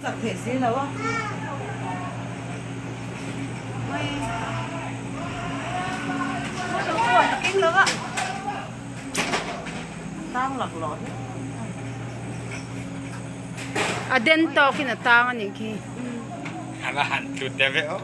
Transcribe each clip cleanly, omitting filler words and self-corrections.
chak theih si lo a. A den tawkin a tang a nih khi. A la han tlu te ve aw.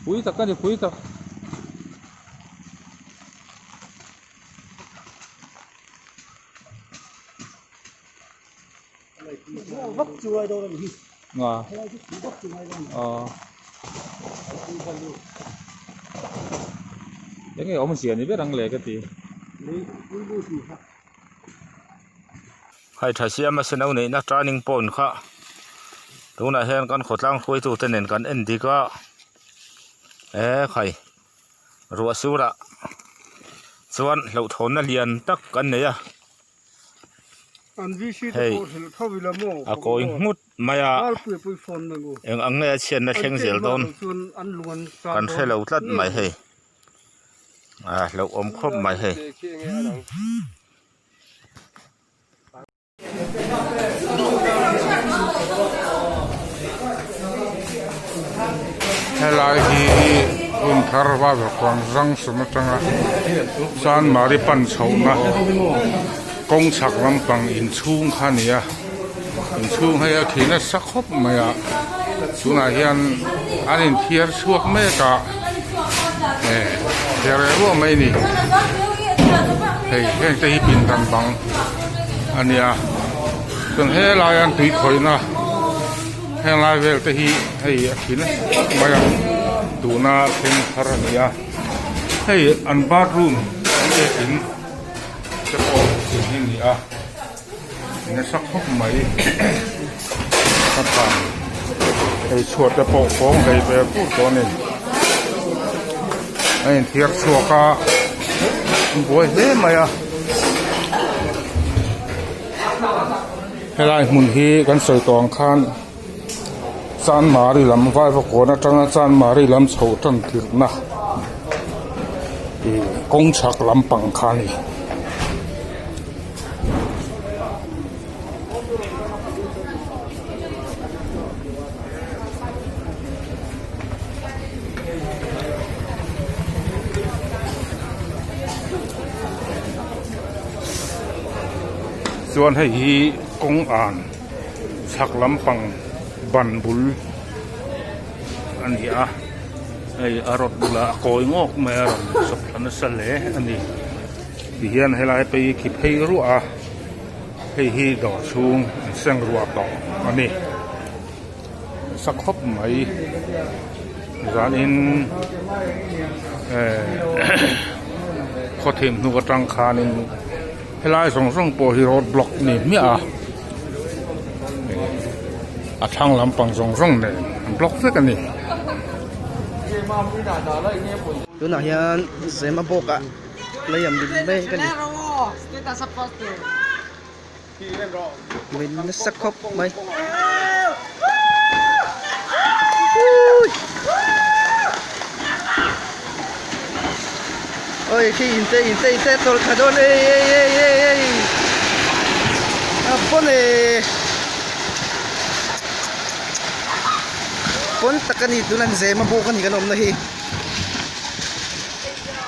Pui tak a ni pui tak. Eng nge awmzia ni ber ang le ka ti. Hei tha siama seno neihna turning point kha tunah hian kan khawtlang hruaitute nen kan en dik a e khai ruah surah chuan hlauhthawnna lian tak kan nei a. Hei a kawi nghut mai a eng ang nge a chhiatna thleng zel dawn kan hre lo tlat mai hei a hlauhawm khawp mai hei. Helai hi hun thar Vaivakawn junction atanga Chanmari pan chhohna kawng chhak lampang inchhung kha a ni a inchhung hei a khi nasa khawp mai a tunah hian an inthiar chhuak mek a eh thiar reh ruah mai a ni hei heng te hi pindan bang a nia chuan helai an tui khawihna heng lai vel te hi hei a khi nasa khawp mai a tuna thleng thar a ni a hei an bathroom an biakin te pawh hi a ni a. Nasa khawp mai ka tan hei chhuat te pawh kawng hlei ve pur tawh a ni a inthiar chhuak a an buai hle mai a helai hmun hi kan sawi tawh ang khan Chanmari lam Vaivakawn atanga Chanmari lam chho tan tirhna ih kawng chhak lampang kha a ni. Chuan hei hi kawng an chhak lampang ban bul a ni a hei a rawt bulah a kawi ngawk mai a rawn chawp thla nasa hle a ni. Ti hian helai phei hi khi phei ruah a hei hi dawr chhung an seng ruah tawh a ni nasa khawp mai zanin eh khawthim hnuk atang khanin helai zawng zawng pawh hi road block a ni hmiah a a thlang lampang zawng zawng nen an block vek a ni. Tunah hian Zemabawk ah lei an din mek a ni. Min nasa khawp mai. Oi khi inte inte inte tawlh thla dawn ei ei ei ei ei a pawn e pawn tak a ni tuna an zem a bawk a ni kan awmna hi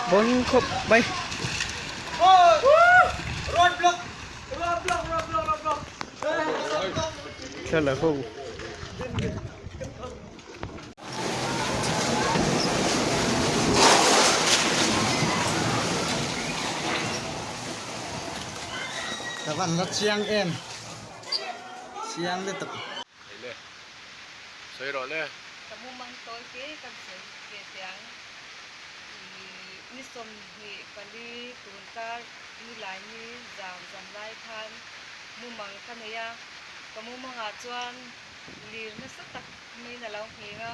pawn khawp mai. Thla la ho. Ka van la chiang em chiang lutuk. Eile sawi rawh le. Ka mumang tawi te kan sawi ve teh ang. Ih ni 24 tun kar nilai ni zan zan lai khan mumang ka nei a, ka mumangah chuan lir nasa tak maiin a lo ngheng a,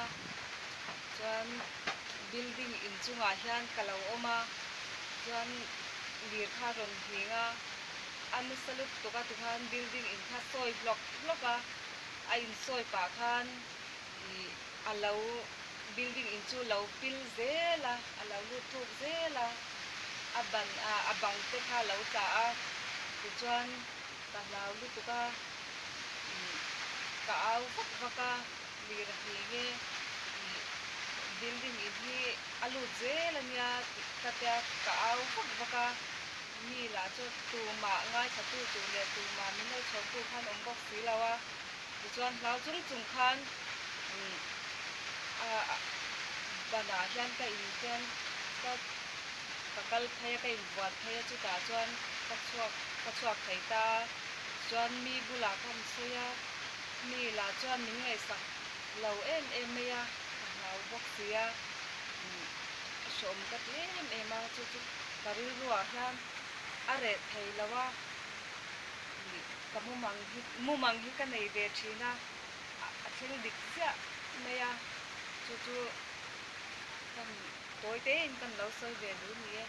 chuan building inchungah hian ka lo awm a, chuan lir kha a rawn ngheng a, a nasa lutuk a tikhan building in kha sawi hlawk hlawk a, a insawi pah khan ih a lo building in chu lo pil zel a, a lo lut thuk zel a, a ban ah a bang te kha a lo tla a, tichuan ka hlau lutuk a. Ka au vak vak a, lir a ngheng e, ih building in hi a lut zel a nia tih ka tia ka au vak vak a, mi lah chu tumah ngaithla tu tur leh tumah min lo chho tu khan awm bawk si lo a, tichuan hlau chung chung khan ah banah hian ka in hian ka ka kal phei a ka inbuat phei a chutah chuan ka chhuak ka chhuak thei ta a. Chuan mi bulah ka han sawi a, mi lah chuan min ngaihsak lo em em mai a, ka hlau bawk si a, hreawm ka ti em em a, chu chu ka rilruah hian a reh thei lo a, ka mumang hi mumang hi ka nei ve thin a, a thleng dik chiah mai a, chu chu kan tawi tein kan lo sawi ve duh ni e.